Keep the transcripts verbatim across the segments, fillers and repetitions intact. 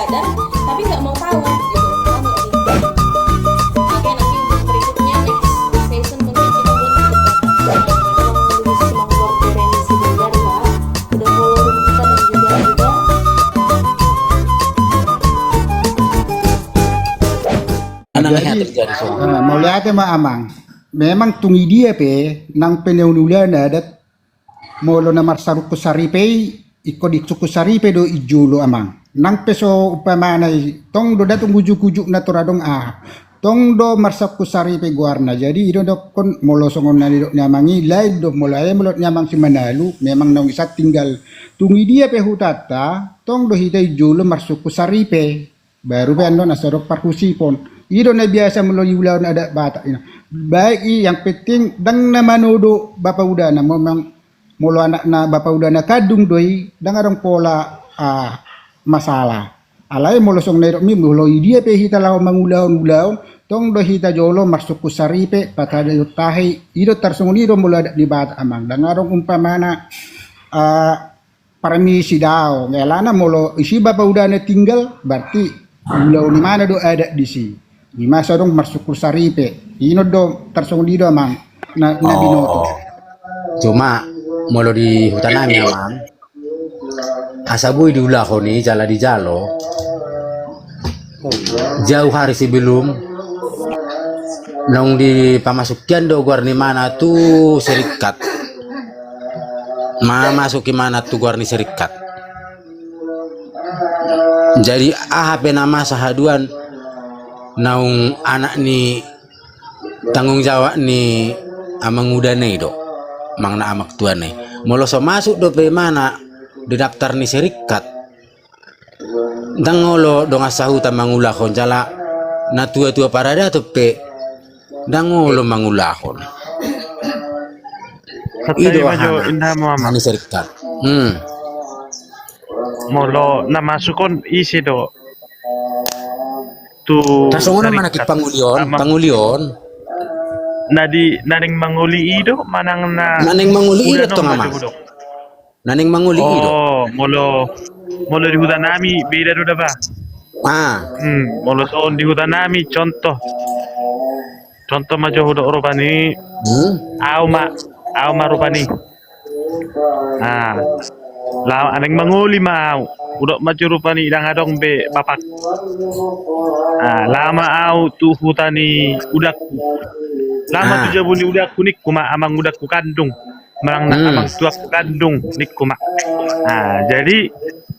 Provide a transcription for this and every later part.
Dan tapi nggak mau tahu gitu. Paham nggak sih? Oke, nanti untuk berikutnya, next session, mungkin kita buat untuk orang yang lebih semangat berorganisasi benar, Pak. Udah mulai kita dan juga, juga. Anang. Jadi, ah, mauliate ma, Amang. Memang tung i dia pe, nang pe na niula na adat, molo na marsungkun saripe i, ingkon disungkun saripe do i jolo, Amang. Nang pe so umpamana i, tong do, nda tung ujuk-ujuk na tor adong, ah, tong do marsungkun saripe goarna. Jadi i do dokkon, molo songon na nidok ni Amang i, lain do, molo ai molo ni Amang si Manalu, memang naung i san tinggal. Tung i dia pe hutanta, tong do hita i jolo marsungkun saripe. Baru pe annon asa adong parhusipon. I do na biasa molo di ulaon adat Batak i. Baik i, yang penting ndang na manodo bapa udana, memang molo anakna bapa udana kandung do i, ndang adong pola, ah, masalah. Alai molo songon na nidokmi, molo i dia pe hita laho mangulahon ulaon, tong do hita jolo marsungkun saripe, patadahon tahi, i do tarsongon i do molo adat ni Batak, Amang. Ndang adong umpamana, ah, parmisi daong, alana molo disi bapa udana tinggal, berarti ulaon imana do adat disi. I ma so adong marsungkun saripe. I do tarsongon i do, Amang, na, na binoto. Oh. Cuma molo di huta nami, Amang, asa boi diulahon i jala dijalo, jauh hari sebelum naung dipamasuk hian do goar ni imana tu serikkat. Mamasuk imana tu goar ni serikkat. Jadi aha pe na masa haduan, naung anak ni tanggung jawab ni amanguda na i do, manang na amanguda na i. Molo so masuk dope imana di daftar ni serikkat, ndang olo dongan sahuta mangulahon, jala natua-tua paradaton pe ndang olo mangulahon. I do aha na, indahan ni serikkat. Hmm. Molo na masuk on ise do tu serikkat? Tarsongon on ma na pangoli on, pangoli on. Na di, na naeng mangoli i do manang na, na naeng mangoli i do, tong, Amang. Na naeng mangoli i do. Oh, molo, molo di huta nami beda do da, Bah. Ah. Hmm, molo songon di huta nami, contoh. Contoh ma jo hudok rupani. Hmm? Au ma, au ma rupani. Ah. Laho naeng mangoli ma au. Hudok ma jo rupani ndang adong be bapak. Ah, laho ma au tu huta ni udakku. Laho ma tu jabu ni udakku, ningku ma amang udakku kandung. Manang na amang tuak kandung, ningku ma. Ah, jadi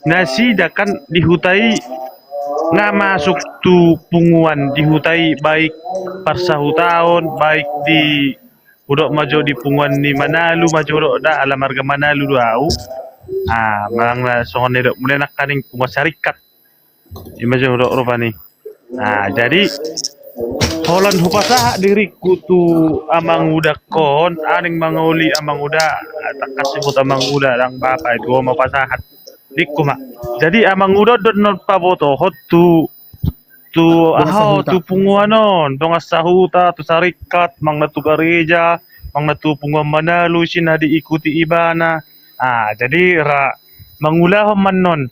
nasida kan di huta i nga masuk tu punguan di huta i, baik parsahutaon, baik di, hudok ma jo di punguan ni Manalu ma jo hudok da, ala marga Manalu do au. Ah, manang na songon na nidok muna nangkaning punguan Sarikkat. I ma jo hudok rupani. Nah, jadi holan hupasahat diringku tu amang uda on, naeng mangoli amang uda, tangkas disebut amang uda, ndang bapa, i tu ho ma hupasahat. Ningku ma. Jadi amang uda on do na pabotohon tu, tu aha, tu punguan on, dongan sahuta, tu Sarikkat, manang na tu gareja, manang na tu punguan Manalu, isi na diikuti ibana. Ah, jadi ra mangulahon ma annon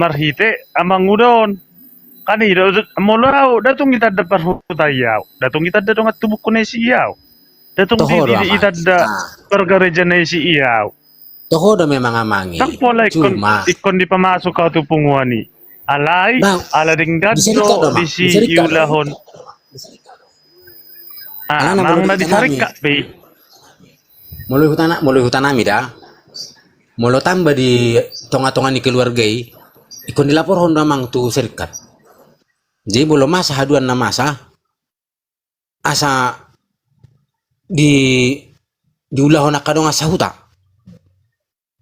marhite amang uda on. Kan i do, molo au, nda tung ditanda parhuta i au. Nda tung ditanda dongan tubuku na disi i au. Nda tung di, di, ditanda pargareja na disi i au. Toho do memang, amang i. Ndang pola ingkon, ingkon dipamasuk au tu punguan i. Alai, ala denggan do disi diulahon. Ah, manang na di Sarikkat pe i. Molo di huta na, molo di huta nami da. Molo tamba di tonga-tonga ni keluarga i, ingkon dilaporhon do amang tu Sarikkat. Jadi molo masa haduan na masa, asa di, diulahon angka dongan sahuta.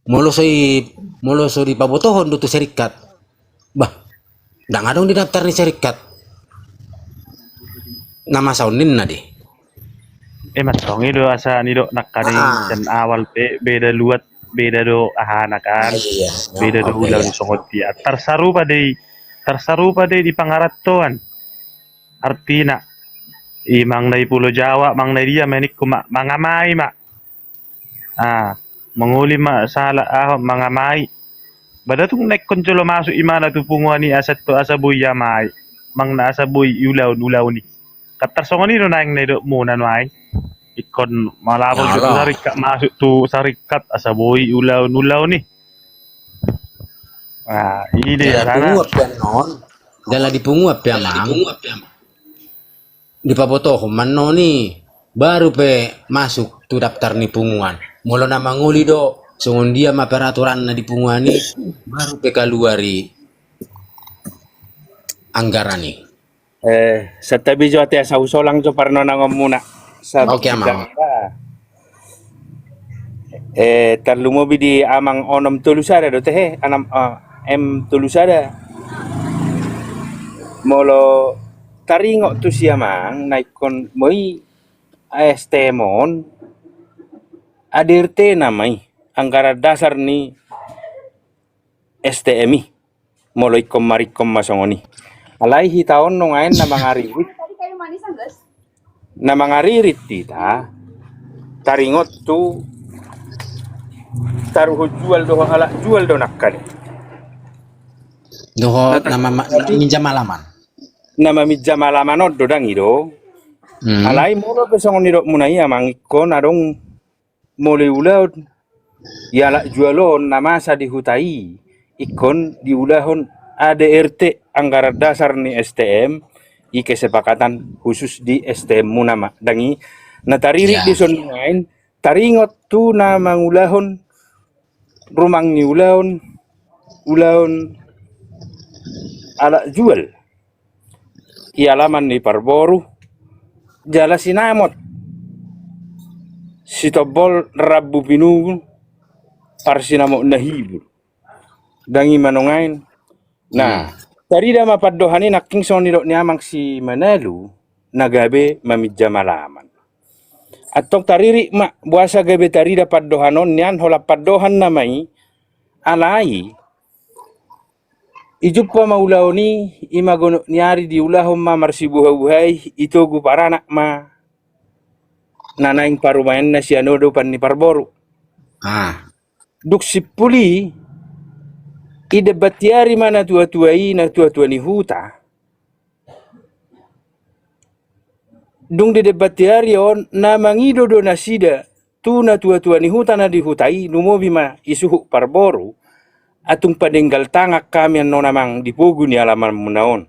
Molo so i, molo so dipabotohon do tu Sarikkat, bah, ndang adong di daftar ni Sarikkat na masa on, ninna do i. Emma songon i do asa nidok nangkaning sian awal pe, beda luat, beda do ahana kan. Beda do ulaon songon dia. Tarsarupa do i, tarsarupa do i di pangarantoan. Artina, i manang na i Pulo Jawa, manang na i dia ma, ningku ma, mangamai ma. Ah, mangoli ma sala, aha, mangamai. Padahal tung na ingkon jolo masuk imana tu punguan i asa tu, asa boi ia ma i. Manang na asa boi iulahon ulaon i. Kan tarsongon i do naeng na didokmuna nuaeng. Ingkon malapor jo tu saringkat, masuk tu saringkat asa boi iulahon ulaon i. Nah, i do. Jala di punguan pe annon. Jala di punguan pe, Amang. Dipabotohon ma annon i, baru pe masuk tu daftar ni punguan. Molo na mangoli do, songon dia ma peraturanna di punguan i, baru pe kaluar i anggaran i. Eh, santabi jo ate, asa husolang jo parnonangonmuna. Oke, Amang. Eh, tarlumobi di Amang onom tolu sada do tehe, anam, eh, M tolu sada. Molo taringot tu si Amang, na ingkon moi A S T M on, A D R T nama i, anggaran dasar ni S T M i. Molo ingkon maringkon ma songon i. Alai hita on nuaeng na mangaririt. Na mangaririt hita, taringot tu taruhon jual dohot alak jual do nangkaning. Dohot na ma-, na maminjam alaman. Na maminjam alaman on do dang i do. Hmm. Alai molo pe songon nidokmuna i, Amang, ingkon adong molo iulahon i alak jual on na masa di huta i, ingkon diulahon A D R T, anggaran dasar ni S T M, i kesepakatan khusus di S T M muna ma. Dang i na taririt di son nuaeng, taringot tu na mangulahon rumang ni ulaon, ulaon alak jual i alaman ni parboru, jala sinamot sitombol rambu pinungu, parsinamot na hibul. Dang i ma nuaeng. Nah, hmm, tarida ma pandohan i nangkin songon nidok ni Amang si Manalu, na gabe maminjam alaman. Antong taririt ma, boasa gabe tarida pandohan on nian, holan pandohan nama i, alai i jumpa ma ulaon i, i ma gonok ni ari diulahon ma marsibuhabuhai, i togu paranak ma na naeng parumaenna sian adopan ni parboru. Ah. Dung simpul i, i dembantiari ma natuatua i, natuatua ni huta. Dung di dembantiari on, na mangido do nasida tu natuatua ni huta na di huta i, lumobi ma i suhut parboru, atung padenggal tangan hami annon, Amang, di pogu ni alamanmuna on.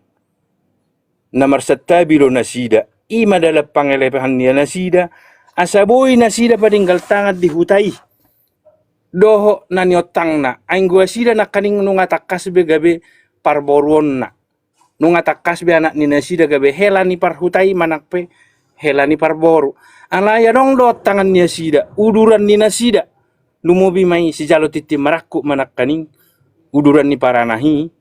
Na marsantabi do nasida, i ma dalan pangelepahan ni nasida, asa boi nasida padenggal tangan di huta i. Dohot na niontangna, anggo nasida nangkaning nunga tangkas be gabe parboruonna. Nunga tangkas be anak ni nasida gabe hela ni parhuta i manang pe hela ni parboru. Alai adong do ontangan ni nasida, uduran ni nasida. Lumobi ma i sijalo tintin marangkup ma nangkaning uduran ni paranak i,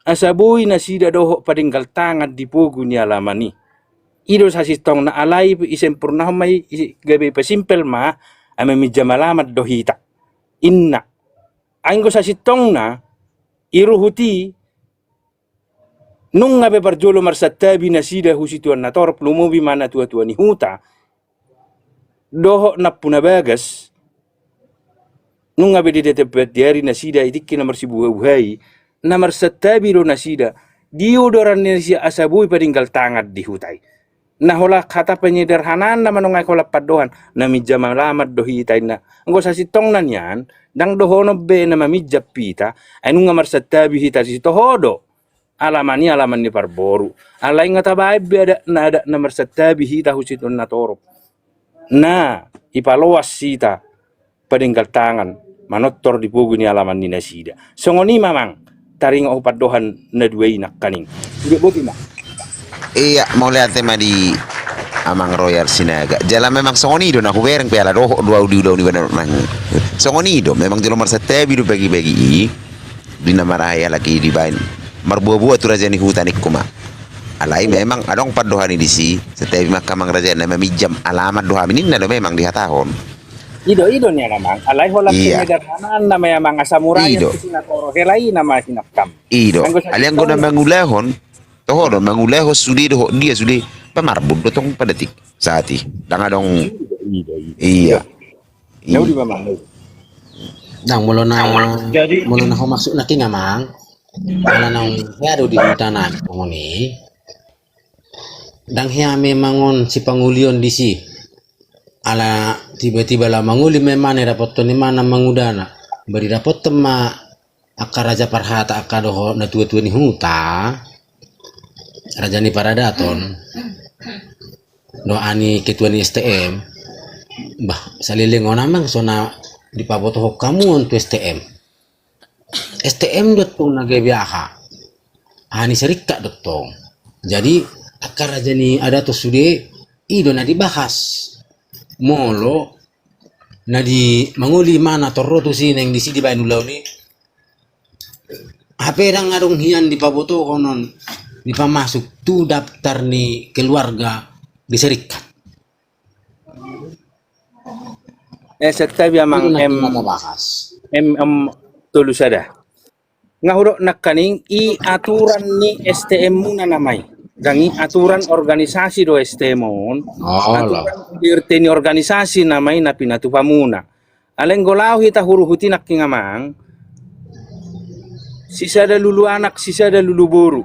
asa boi nasida dohot padenggal tangan di pogu ni alaman i. I do sasintongna, alai i sempurnahon ma i, i gabe ipasimpel ma, ai maminjam alaman do hita. Inna. Anggo sasintongna, i ruhut i, nunga be parjolo marsantabi nasida hu situan na torop, lumobi ma natuatua ni huta dohot nampu na bagas. Nunga be di dembantiari nasida, i tingki na marsibuhabuhai, na marsantabi do nasida, di uduran ni nasida asa boi padenggal tangan di huta i. Na holan hata penyederhanaan nama nuaeng, holan pandohan, na minjam alaman do hita, inna. Anggo sasintongna nian, ndang dohonon be na maminjam hita, ai nunga marsantabi hita, sitoho do alaman i alaman ni parboru. Alai nunga tabaen be adat na, adat na marsantabi hita hu situan na torop. Na ipaloas hita padenggal tangan manortor di pogu ni alaman ni nasida. Songon i ma, Amang, taringot hu pandohan na dua i nangkaning. Ido boti ma. Ia, mauliate ma di Amang Royal Sinaga. Jala memang songon i do na hubereng pe, ala dohot do au di ulaon i, baen nangkin. Songon i do, memang jolo marsantabi do pagi-pagi i. Di na marahi halak i dibaen marboaboa tu raja ni huta ningku ma. Alai memang adong pandohan i disi, santabi ma angka amang raja na maminjam alaman do hami, ninna do memang dihatahon. Ido, ido nian, Amang. Alai holan, iya, penyederhanaan nama i, Amang, asa murah. Ido. Hela i nama hinangkam. Ido. Alai anggo na mangulahon, toho do, mangulahon sude dohot dia sude, pamarbun do tong pada tingki saat i. Ndang adong. Ido, ido, ido. Iya. Iya. Nauli ma, Amang. Ndang, molo na, jadi molo na ho maksudna nangkin, Amang, ala naung hea do di huta nami songon i. Ndang hea memang on sipangolion disi. Ala tiba-tiba laho mangoli ma imana, didapothon imana mangudana. Ba didapothon ma angka raja parhata, angka dohot na tua-tua ni huta, raja ni paradaton, dohot ketua ni S T M. Bah, saleleng on, Amang, so na dipabotohon hamu on tu S T M. S T M do tong na gabe aha? Aha ni serikkat do tong. Jadi angka raja ni adat on sude, i do na dibahas. Molo na di mangoli imana torro tusi naeng disi dibaen ulaon i, hape ndang adong hian dipabotohon on, dipamasuk tu daftar ni keluarga di serikkat. Eh, santabi, Amang. Itu nanti M, kita bahas. M, M tolu sada. Nga hudok nangkaning i aturan ni S T M muna nama i. Ndang i aturan organisasi do S T M on. Oh, aturan lah. A D R T ni organisasi nama i na pinatupa muna. Alai anggo laho hita huruhuti nangkin, Amang, sisada lulu anak, sisada lulu boru.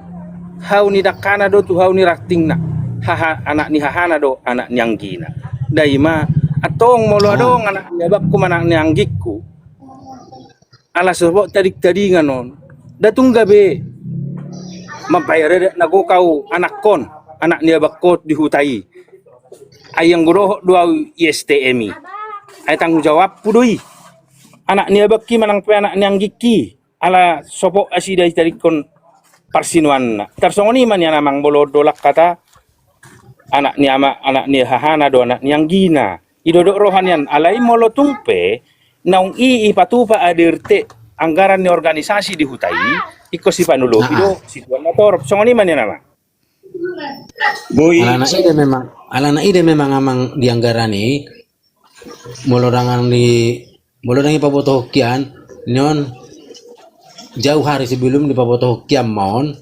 Hau ni dangkana do tu hau ni rantingna. Haha, anak ni hahana do anak ni anggina. Ndai ma, antong molo adong anak ni abangku manang anak ni anggingku, ala so boi tading-tadingan on, nda tung gabe mambaen adat na gok au anakkon, anak ni abangkon di huta i. Ai anggo dohot do au i S T M i, ai tanggung jawabku do i. Anak ni abangki manang pe anak ni anggingki, ala so boi nasida ditadingkon parsinoanna. Tarsongon i ma nian, Amang, molo dolak hata anak ni ama, anak ni hahana do anak ni anggina. I do didok roha nian, alai molo tung pe naung i ipatupa A D R T anggaran ni organisasi di huta i, ingkon sipanolopi do situan na torop. Songon i ma nian, Amang. Boi. Alana i do memang, alana i do memang, Amang, di anggaran i, molo ndang di, molo ndang dipabotohon hian, nion, jauh hari sebelum dipabotohon hian ma on,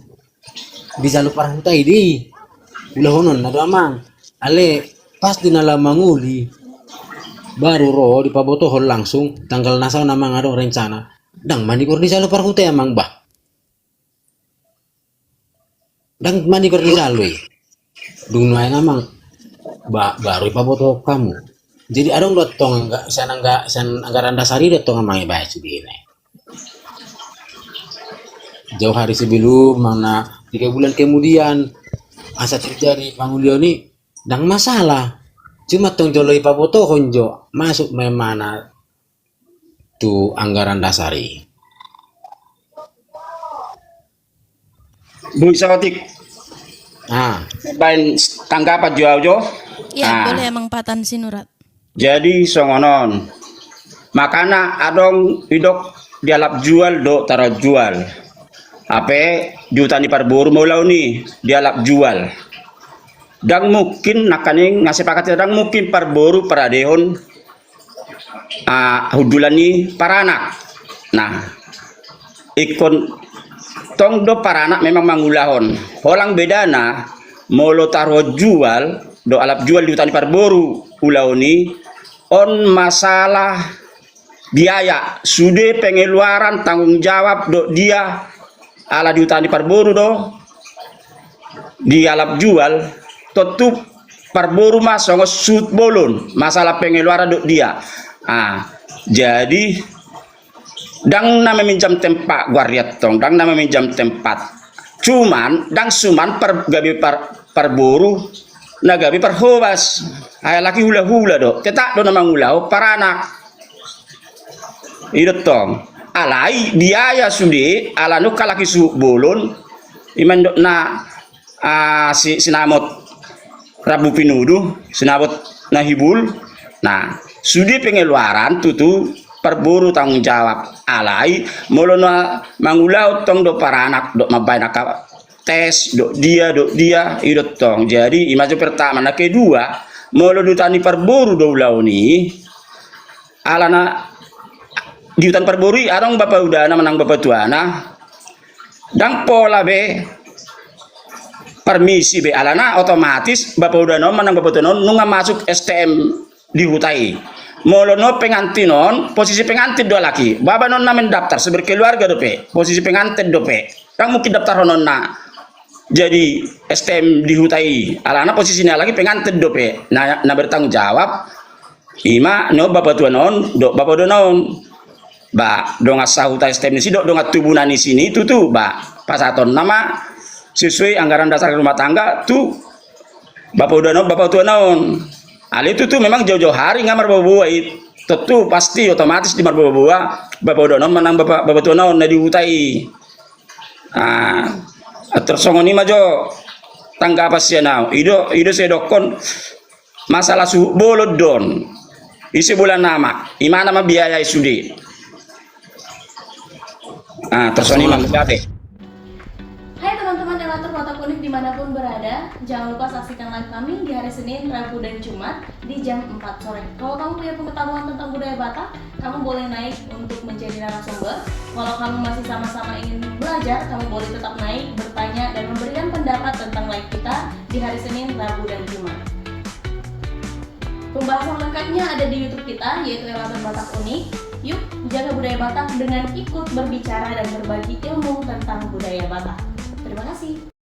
dijalo parhuta i do i. Ulahonon na do, Amang. Alai pas di na laho mangoli, baru ro dipabotohon langsung tanggal na saon, Amang, adong rencana. Ndang manigor dijalo parhuta i, Amang, bah. Ndang manigor dijalo i. Dung nuaeng, Amang, ba, baru dipabotohon hamu. Jadi adong do tong angga, sian angga, sian anggaran dasar i do tong, Amang, ibaen sudena. Jauh hari sebelum, mana tiga bulan kemudian, asa terjadi pangolian i, ndang masalah. Cuma tong jolo dipabotohon jo, masuk ma imana tu anggaran dasar i. Boi saotik. Ah. Baen tanggapan jo au jo. Iya, ah, boleh, Amang Patan Sinurat. Jadi songon on. Makana adong didok dialap jual do tarjual. Hape di huta ni parboru ma ulaon i dialap jual. Ndang mungkin nangkaning, nga sepakat, ndang mungkin parboru paradehon, ah, hundulan ni paranak. Nah, ingkon tong do paranak memang mangulahon. Holan bedana molo tarjual do alap jual di huta ni parboru ulaon i, on masalah biaya, sude pengeluaran, tanggung jawab do dia, ala di huta ni parboru do dialap jual, tontu parboru ma songon suhut bolon, masalah pengeluaran do dia. Ah, jadi ndang na meminjam tempat, goar i antong, ndang na meminjam tempat. Cuman, ndang suman par, gabe par, parboru na gabe parhobas. Ai halak i hulahula do, tetap do na mangulahon paranak. I do tong. Alai biaya sude, ala nunga halak i suhut bolon, i ma didok na, ah, si, sinamot rambu pinudu, sinamot na hibul. Nah, sude pengeluaran tutu parboru tanggung jawab. Alai molo na mangulahon tong do paranak, dok mambaen angka tes, dok dia, dok dia, i do tong. Jadi i ma jo pertama. Na kedua, molo di huta ni parboru do ulaon i, alana di huta ni parboru i adong bapa udana manang bapa tuana, ndang pola be parmisi be, alana otomatis bapa udana on manang bapa tuana on nunga masuk S T M di huta i. Molo non pengantin on, posisi pengantin do alak i. Ba bahenon na mendaftar, seberkeluarga dope, posisi pengantin dope. Ndang mungkin daftarhononna jadi S T M di huta i. Alana posisi ni alak i pengantin dope. Na, na bertanggung jawab ima ni on bapa tuana on dohot bapa udaonna on. Ba dongan sahuta S T M ni si dohot dongan tubuna ni si i tutu, ba pasahatonna ma sesuai anggaran dasar rumah tangga tu bapa udaonna on, bapa tuana on. Alai tutu memang jauh-jauh hari nga marboa-boa i, tontu pasti otomatis di marboa-boa bapa udaonna on manang bapa, bapa tuana on na di huta i. Ah, tarsongon i ma jo tanggapan sian au. I do, i do sai dokkon masalah suhut bolon do on. Ise bola na amak, imana ma biaya i sude. Ah, tarsongon i ma, mauliate. Hai teman-teman Elator Batak Unik dimanapun berada, jangan lupa saksikan live kami di hari Senin, Rabu, dan Jumat di jam empat sore. Kalau kamu punya pengetahuan tentang budaya Batak, kamu boleh naik untuk menjadi narasumber. Kalau kamu masih sama-sama ingin belajar, kamu boleh tetap naik, bertanya, dan memberikan pendapat tentang live kita di hari Senin, Rabu, dan Jumat. Pembahasan lengkapnya ada di YouTube kita, yaitu Elator Batak Unik. Yuk, jaga budaya Batak dengan ikut berbicara dan berbagi ilmu tentang budaya Batak. Terima kasih.